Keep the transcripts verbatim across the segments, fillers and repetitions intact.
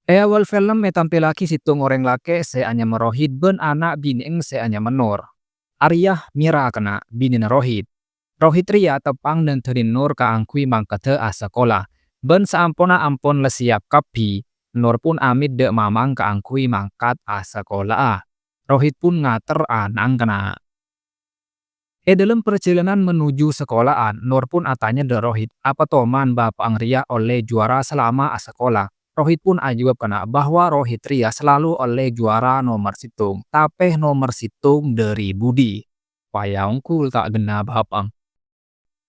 È awal film ètampèllaghi sèttong orèng lakè' sè anyama Rohit bân ana' binè'eng sè anyama Noor. Arèya Mira kèna' binèna Rohit. Rohit rèya teppa'na nandhâni Noor kaangghuy mangkaddhâ asakola. Bân saamponna ampon la siyap kabbhi, Noor pon amèt dâ' mama'eng kaangghuy mangkat asakola'a. Rohit pon ngater ana'na kèna'. È dâlem parjhâlânan menuju sakola'an, Noor pon atanya dâ' Rohit, "Apa toman bapa'eng rèya ollè juwara salama asakola?" Rohit pon ajâwâb kèna' bahwa Rohit rèya salalu ollè juwara nomer sèttong, tapè nomer sèttong dâri budi. Paya ongghu ta' ghenna bapa'eng.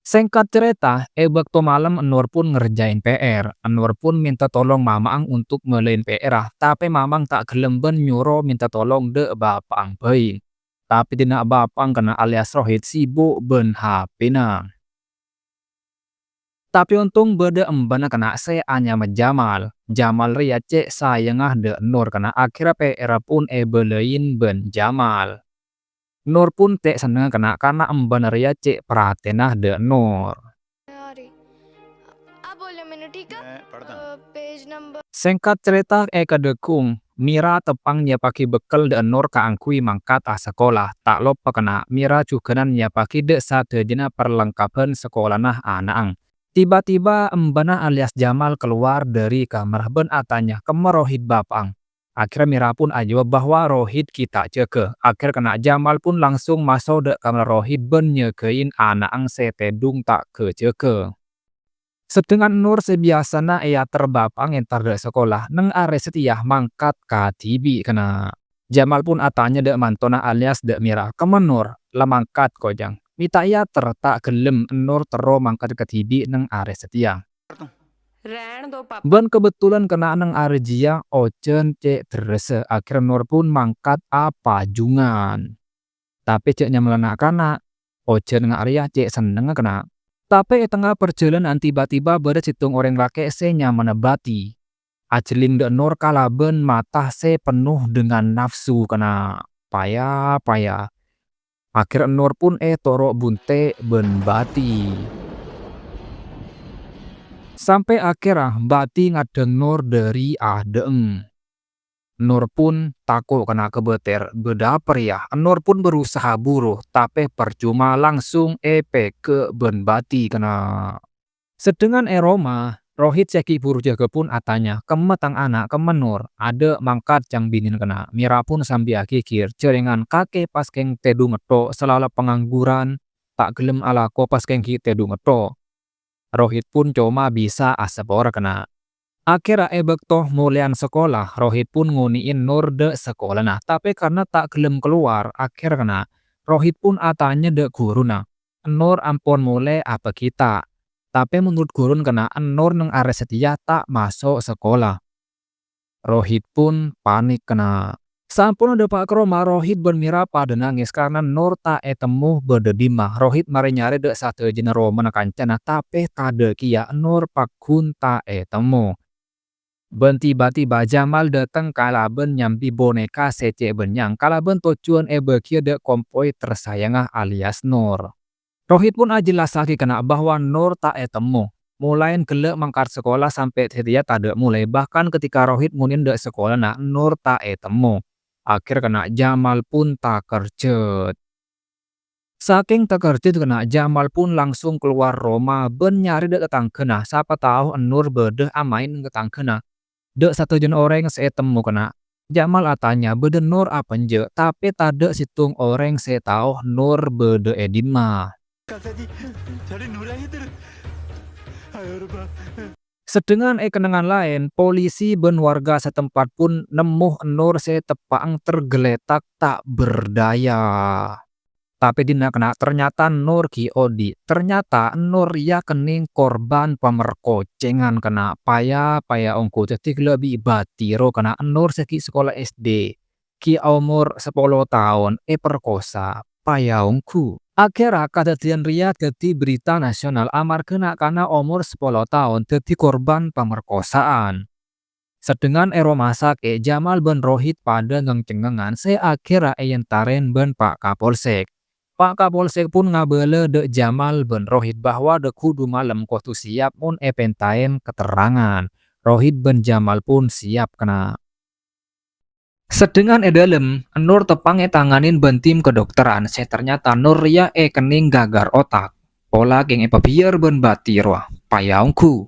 Sèngkat carèta, è bâkto malem Noor pon ngerjain P R. Noor pon mènta tolong mama'eng untuk malaèn P R-a, tapè mama'eng ta' ghellem bân nyoro mènta tolong dâ' bapa'eng bhâi. Tapè dinna' bapa'eng kèna' alias Rohit sibuk bân H P-na. Tapè ontong bâdâ embâna kèna' sè anyama Jamal. Jamal rèya cè' sayangnga dâ' Noor kèna' akhèrra P R pon èbâlâi bân Jamal. Noor pon ta' sennengnga kèna' karna embâna rèya cè' parhatèna dâ' Noor. यार, आप बोल रहे मैंने, ठीक है? मैं पढ़ता हूँ। अ, page number. Sèngkat carèta è kadhâkung, Mira teppa'na nyèyapaghi bhâkal dâ' Noor kaangghuy mangkat asakola. Ta' loppa kèna', Mira jhughân nyèyapaghi dâ' sadhâjâna parlengkapan sakolana ana'na. Tiba-tiba embâna alias Jamal kalowar dâri kamar bân atanya, "Kemma Rohit bapa'eng?" Akhèrra Mira pon ajâwâb bahwa Rohit ghi' ta' jâgâ. Akhèrra kèna' Jamal pon langsung maso' dâ' kamar Rohit bân nyâgâi ana'na sè tèdung ta' ghâ-jâgâ. Sedangkan Noor sè biyasana èyater bapa'na entar dâ' sakola, neng arè satèya mangkat kadhibi' kèna'. Jamal pon atanya dâ' mantona alias dâ' Mira, "Kemma Noor, la mangkat kojjhâng? Mè' ta' èyater ta' ghellem Noor terro mangkat kadhibi' neng arè satèya." Bân kabhendherrân kèna' neng arè jiyâ ojhân cè' ḍerressa, akhèrra Noor pon mangkat apajhungan. Tapè jhâ' nyamala na'-kana', ojhân nga' rèya cè' sennengnga kèna'. Tapè è tengnga parjhâlânan tiba-tiba bâḍâ sèttong orèng lakè' sè nyamana Bati. Ajhelling dâ' Noor kalabân mata sè penno dengan nafsu kèna'. Paya-paya. Akhèrra Noor pon ètoro' bunte' bân Bati. Sampè' akhèrra Bati ngaḍḍhâng Noor ḍâri aḍâ'eng. Noor pon tako' kèna' kabâter, "Bâḍâ apa rèya?" Noor pon berusaha buru, tapè parcoma, langsung èpegghâ' bân Bati kèna'. Sedangkan è roma, Rohit sè ghi' buru jâgâ pon atanya, "Kemma tang ana', kemma Noor?" "Aḍâ' mangkat ca'na binèna kèna'." Mira pon sambi aghigir, "Jhâringan kakè pas kèng tèḍung ètto', salala pangangguran, ta' ghellem alako pas kèng ghi' tèḍung ètto'." Rohit pon coma bisa asapora kèna'. Akhèrra è bâkto molèyan sakola, Rohit pon ngonè'è Noor ḍâ' sakolana. Tapè karna ta' ghellem kalowar, akhèrra kèna' Rohit pon atanya ḍâ' ghuruna, "Noor ampon molè apa ghi' ta'?" Tapè menurut ghuruna kèna' Noor neng arè satèya ta' maso' sakola. Rohit pon panik kèna'. Saamponna ḍâpa' ka roma, Rohit bân Mira paḍâ nangès karna Noor ta' ètemmo bâḍâ ḍimma. Rohit marè nyarè ḍâ' sadhâjâna romana kancana, tapè taḍâ' kèya Noor pagghun ta' ètemmo. Bân tiba-tiba Jamal ḍâteng kalabân nyambi boneka sè cè' bânnya'na, kalabân tojjhuwân èbâghiyâ ḍâ' kompoy tersayangnga alias Noor. Rohit pon ajhellassaghi kèna' bahwa Noor ta' ètemmo. Molaèn ghellâ' mangkat sakola sampè' satèya taḍâ' molè, bahkan ketika Rohit ngonè'è ḍâ' sakolana, Noor ta' ètemmo. Akhèrra kèna' Jamal pon takerjhât. Sakèng takerjhât kèna', Jamal pon langsung kalowar roma bân nyarè ḍâ' tatangghâna, sapa tao Noor bâḍâ amaèn neng tatangghâna. Ḍâ' sadhâjâna orèng sè ètemmo kèna', Jamal atanya, "Bâḍâ Noor apa enjâ'?" Tapè taḍâ' sèttong orèng sè tao Noor bâḍâ è ḍimma. Sedangkan è kennengngan laèn, polisi bân warga satempat pon nemmo Noor sè teppa'na tergeletak ta' berdaya. Tapè ḍinna' kèna', ternyata Noor ghi' oḍi'. Ternyata Noor rèya kennèng korban pamerkosaan kèna'. Paya-paya ongghu dhâddhi ghellâ' bi' Bati ro kèna'. Noor sè ghi' sakola S D, ghi' aomor sapolo taon, èperkosa. Paya ongghu. Akhèrra kadhâddhiyân rèya dhâddhi berita nasional amarghâ na'-kana' omor sapolo taon dhâddhi korban pamerkosaan. Sedangkan è roma sakè', Jamal bân Rohit paḍâ ngèng-cengngengan sè akhèrra èentarè bân Pa' Kapolsek. Pa' Kapolsek pon ngabâlâ ḍâ' Jamal bân Rohit bahwa ḍâ' ghudhu malem kodhu siyap mon èpèntaè katerrangan. Rohit bân Jamal pun siap kèna. Sedhengan è dâlem, Nur teppa'na ètanganin bân tim kedokteran sè ternyata Nur rèya èkennèng gagar otak. Pola kèng èpabiyâr bân Bati rowa, payaongghu.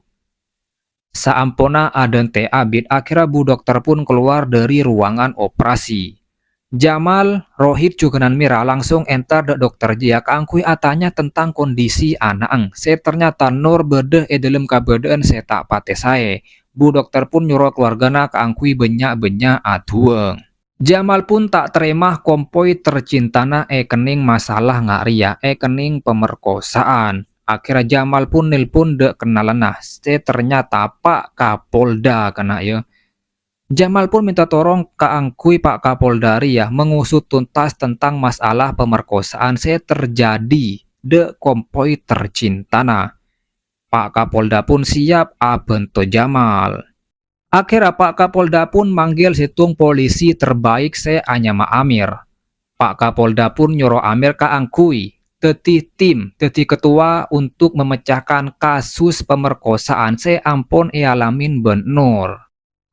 Saamponna adhânte abit, akhèrra Bu Dokter pun kalowar dâri ruangan operasi. Jamal, Rohit jhughânan Mira langsung entar dâ' dokter jiyâ kaangghuy atanya tentang kondisi ana'na sè ternyata Nur bâdâ è dâlem kabâdâ'ân sè ta' patè saè. Bu Dokter pun nyoro kalowargana kaangghuy bânnya'-bânnya' aduwâng. Jamal pun ta' tarèma kompoy tercintana èkennèng masalah nga' rèya, èkennèng pamerkosaan. Akhèrra Jamal pun nelpon dâ' kennalanna, sè ternyata Pa' Kapolda kèna, yâ. Jamal pun mènta torong kaangghuy Pa' Kapolda rèya mengusut tuntas tentang masalah pamerkosaan sè terjadi dâ' kompoy tercintana. Pa' Kapolda pun siap abhânto Jamal. Akhèrra Pa' Kapolda pun manggil sèttong polisi terbaik sè anyama Amir. Pa' Kapolda pun nyoro Amir kaangghuy dâddhi tim, dâddhi ketua untuk memecahkan kasus pemerkosaan sè ampon èalamin bân Nur.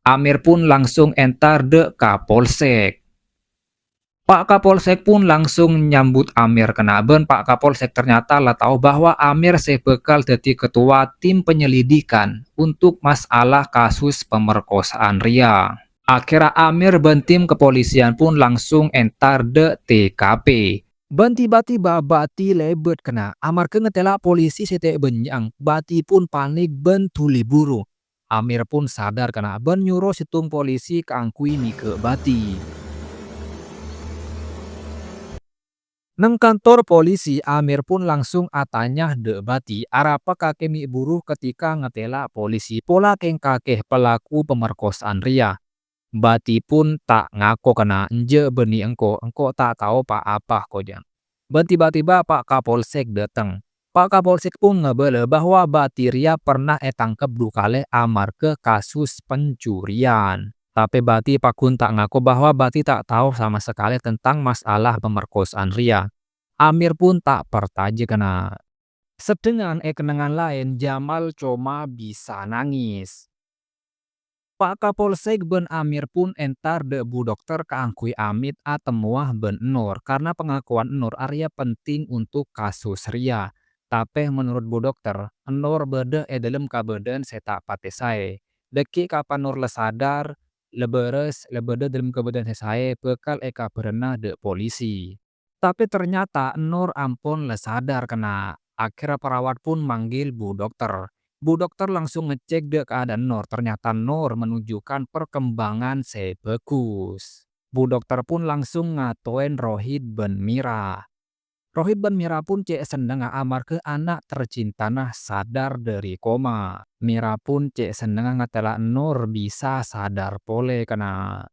Amir pun langsung entar dâ' Kapolsek. Pa' Kapolsek pun langsung nyambut Amir kèna, bân Pa' Kapolsek ternyata la tao bahwa Amir sè bhâkal dâddhi ketua tim penyelidikan untuk masalah kasus pemerkosaan rèya. Akhèrra Amir bân tim kepolisian pun langsung entar dâ' T K P. Bân tiba-tiba Bati lèbât kèna, amarghâ ngatèla' polisi sè ta' bânnya'na. Bati pun panik bân dhuli buru. Amir pun sadar kèna bân nyoro sèttong polisi kaangghuy nèghâ' Bati. Neng kantor polisi, Amir pun langsung atanya dâ' Bati, arapa kakè mè' buru ketika ngatèla' polisi, pola kèng kakè pelaku pemerkosaan rèya. Bati pun ta' ngako kèna, "Enjâ' bânnè engko', engko' ta' tao pa-apa," kojjhâna. Bân tiba-tiba Pa' Kapolsek dâteng. Pa' Kapolsek pun ngabâlâ bahwa Bati rèya pernah ètangkep du kalè amarghâ kasus pencurian. Tapè Bati pagghun ta' ngako bahwa Bati ta' tao sama sakalè tentang masalah pemerkosaan rèya. Amir pun ta' parcajâ kèna. Sedhengan è kennengngan laèn, Jamal coma bisa nangès. Pa' Kapolsek bân Amir pun entar dâ' Bu Dokter kaangghuy amit atemmowa bân Nur, karna pangakowan Nur arèya penting untuk kasus rèya. Tapè menorot Bu Dokter, Nur bâdâ è dâlem kabâdâ'ân sè ta' patè saè. Dâgghi' kapan Nur la sadar, la bârâs, la bâdâ dâlem kabâdâ'ân sè saè, bhâkal èkabhârâna dâ' polisi. Tapè ternyata Nur ampon la sadar kèna. Akhèrra perawat pun manggil Bu Dokter. Bu Dokter langsung ngecek dâ' kaadâ'ân Nur. Ternyata Nur menunjukkan perkembangan sè bhâghus. Bu Dokter pun langsung ngatoè Rohit bân Mira. Rohit bân Mira pun cè' sennengnga amarghâ ana' tercintana sadar dâri koma. Mira pun cè' sennengnga ngatèla' Nur bisa sadar polè kèna.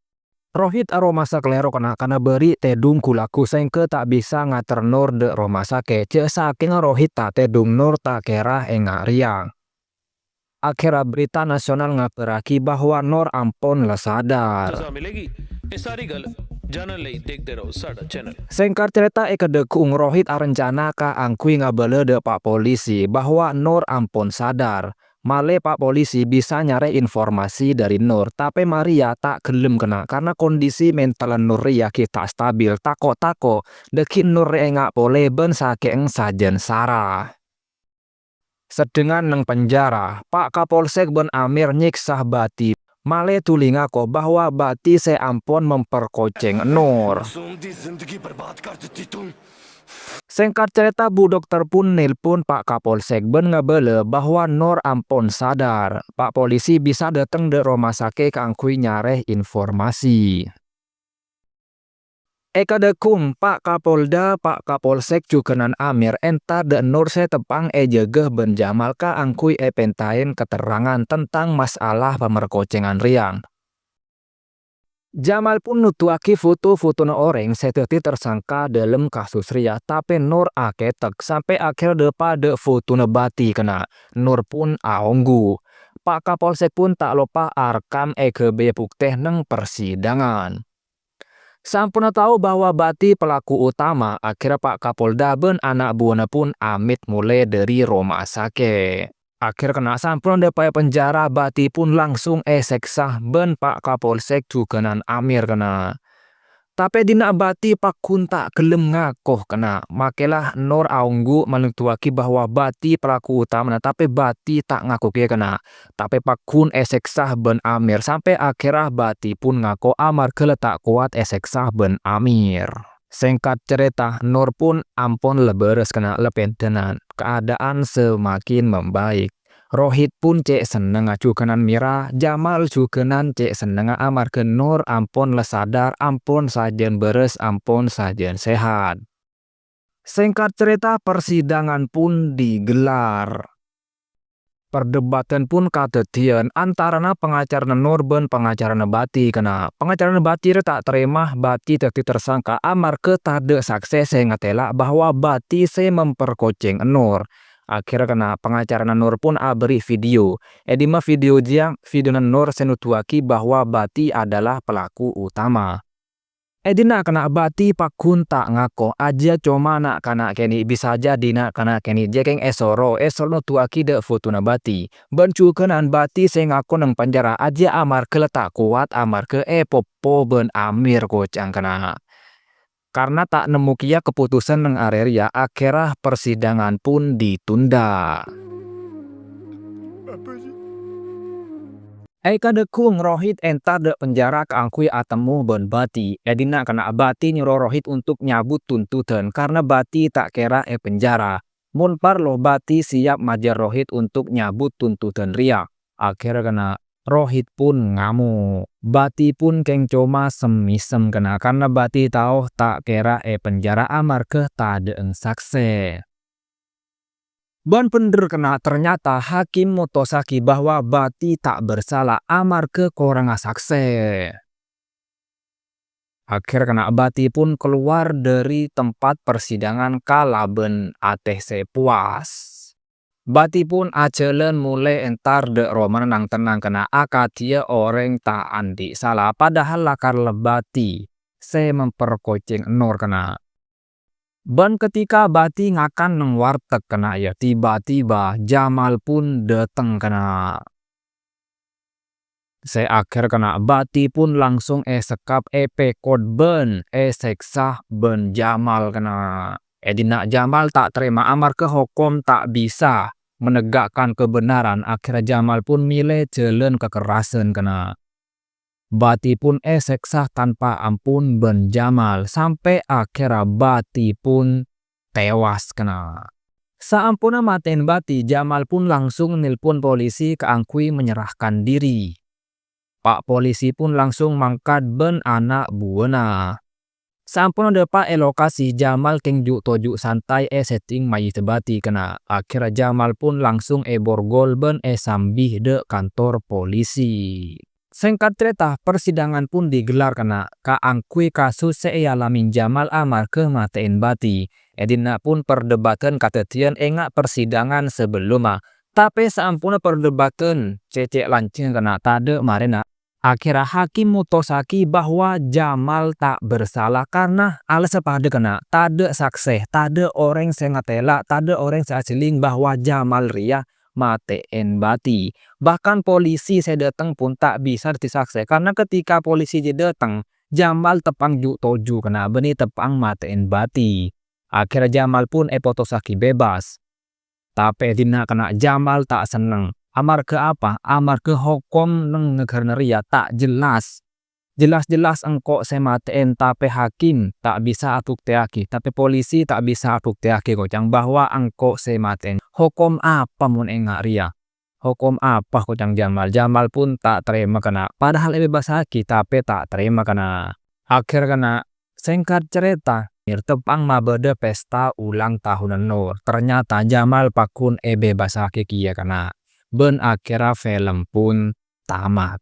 Rohit aromasa kalèro kèna, karna bâri' tèdung ghu-lagghu saèngghâ ta' bisa ngater Nur dâ' roma sakè'. Jhâ' sakènga Rohit ta' tèdung, Nur ta' kèra enga' rèya. Akhèrra berita nasional ngabârraghi bahwa Nur ampon la sadar. सज़ा मिलेगी। ये सारी गल जानने लेई देखदे रहो साढ़ा channel. Sèngkat carèta, è kadhâghung Rohit arencana kaangghuy ngabâlâ dâ' pa' polisi bahwa Nur ampon sadar. Malè pa' polisi bisa nyarè informasi dâri Nur, tapè Maria ta' ghellem kèna karna kondisi mental Nur rèya ghi' ta' stabil, tako'-tako' dâgghi' Nur rè enga' polè bân sakè'na sajân sara. Sedhengan neng penjara, Pa' Kapolsek bân Amir nyèksa Bati. Malè dhuli ngako bahwa Bati sè ampon memperkocèng Nur. Sèngkat carèta, Bu Dokter pun nelpon Pa' Kapolsek bân ngabâlâ bahwa Nur ampon sadar. Pa' polisi bisa dâteng dâ' roma sakè' kaangghuy nyarè informasi. È kadhâghung, Pa' Kapolda, Pa' Kapolsek jhughânan Amir entar dâ' Nur sè teppa'na èjâgâ bân Jamal kaangghuy èpèntaèn katerrangan tentang masalah pamerkocèngan rèya. Jamal pun noduwaghi foto-fotona orèng sè dhâddhi tersangka dâlem kasus rèya, tapè Nur akètek sampè' akhèr dâpa' dâ' fotona Bati kèna. Nur pun aongghu. Pa' Kapolsek pun ta' loppa arekkam èghâbâyâ buktè neng persidangan. Samponna tao bahwa Bati pelaku utama, akhèrra Pa' Kapolda bân ana' buwâna pun amit molè dâri roma sakè'. Akhèr kèna sampon dâpa' è penjara, Bati pun langsung èsèksa bân Pa' Kapolsek jhughânan Amir kèna. Tapè dinna' Bati pagghun ta' ghellem ngako kèna. Makèla Nur aongghu manoduwaghi bahwa Bati pelaku utamana, tapè Bati ta' ngako kèya kèna. Tapè pagghun èsèksa bân Amir, sampè' akhèrra Bati pun ngako amarghâ la ta' kowat èsèksa bân Amir. Sèngkat carèta, Nur pun ampon la bârâs kèna la pèndhânan. Keadaan semakin membaik. Rohit pun cè' sennengnga jhughânan mèra, Jamal jhughânan cè' sennengnga amarghâ Nur ampon la sadar, ampon sajân bârâs, ampon sajân sehat. Sèngkat carèta, persidangan pun digelar. Perdebatan pun kadhâddhiyân antarana pangacarana Nur bân pangacarana Bati kèna. Pangacarana Bati rè ta' tarèma Bati dhâddhi tersangka amarghâ tadâ' saksè sè ngatèla' bahwa Bati sè memperkocèng Nur. Akhèrra kèna pangacarana Nur pun aberri' video. È dimma video jiyâ, videona Nur sè noduwaghi bahwa Bati adalah pelaku utama. È dinna' kèna Bati pagghun ta' ngako, ajiyâ coma na'-kana' kènè' bisa jadi na'-kana' kènè' jhâ' kèng èsoro, èsoro noduwaghi dâ' fotona Bati. Bân jhughânan Bati sè ngako neng penjara ajiyâ amarghâ la ta' kowat amarghâ èpoppo bân Amir koca'na kèna. Karna ta' nemmo kèya keputusan neng arè rèya, akhèrra persidangan pun ditunda. È kadhâghung Rohit entar dâ' penjara kaangghuy atemmo bân Bati. È dinna' kèna Bati nyoro Rohit untuk nyabut tuntutan karna Bati ta' kèra è penjara. Mon parlo, Bati siap majâr Rohit untuk nyabut tuntutan rèya. Akhèrra kèna Rohit pun ngamo'. Bati pun kèng coma sem-mèsem kèna, karna Bati tao ta' kèra è penjara amarghâ tadâ'ân saksè. Bân bhendher kèna, ternyata hakim motossaghi bahwa Bati ta' bersala amarghâ korangnga saksè. Akhèrra kèna Bati pun kalowar dâri tempat persidangan kalabân atè sè powas. Bati pun ajhâlân molè entar dâ' romana nang-tennang kèna akadhiyâ orèng ta' andi' sala, padahal lakar la Bati sè memperkocèng Nur kèna. Bân ketika Bati ngakan neng warteg kèna, ya, tiba-tiba Jamal pun dâteng kèna. Sè akhèr kèna Bati pun langsung èsekkap, èpèkot bân èsèksa bân Jamal kèna. È dinna' Jamal ta' tarèma amarghâ hokom ta' bisa menegakkan kebenaran, akhèrra Jamal pun mèlè jhâlân kakerrasan kèna. Bati pun èsèksa tanpa ampon bân Jamal, sampè' akhèrra Bati pun tèwas kèna. Saamponna matè'èn Bati, Jamal pun langsung nelpon polisi kaangghuy menyerahkan diri. Pa' polisi pun langsung mangkat bân ana' buwâna. Saamponna dâpa' è lokasi, Jamal kèng ju'-toju' santai è sèttèng mayyidda Bati kèna. Akhèrra Jamal pun langsung èborgol bân èsambi dâ' kantor polisi. Sèngkat carèta, persidangan pun digelar kèna kaangghuy kasus sè èalamè Jamal amarghâ matè'èn Bati. È dinna' pun perdebatan kadhâddhiyân enga' persidangan sabellunna. Tapè saamponna perdebatan cè'-cè' lanjhâng kèna tadâ' marèna. Akhèrra hakim motossaghi bahwa Jamal ta' bersala karna alassa padâ kèna, tadâ' saksè, tadâ' orèng sè ngatèla', tadâ' orèng sè ajhâling bahwa Jamal rèya matè'èn Bati. Bahkan polisi sè dâteng pun ta' bisa dhâddhi saksè, karna ketika polisi jiyâ dâteng, Jamal teppa'na ju'-toju' kèna bânnè teppa'na matè'èn Bati. Akhèrra Jamal pun èpotossaghi bebas. Tapè è dinna' kèna Jamal ta' senneng. Amarghâ apa? Amarghâ hokom neng naghârâna rèya ta' jelas. Jelas-jelas engko' sè matè'èn, tapè hakim ta' bisa abuktèyaghi, tapè polisi ta' bisa abuktèyaghi koca'na bahwa engko' sè matè'èn. Hokom apa mon enga' rèya? Hokom apa koca'na Jamal? Jamal pun ta' tarèma kèna, padahal èbebassaghi, tapè ta' tarèma kèna. Akhèr kèna, sèngkat carèta, teppa'na mabâdâ pesta ulang tahunna Nur. Ternyata Jamal pagghun èbebassaghi kèya kèna. Bân akhèrra film pun tamat.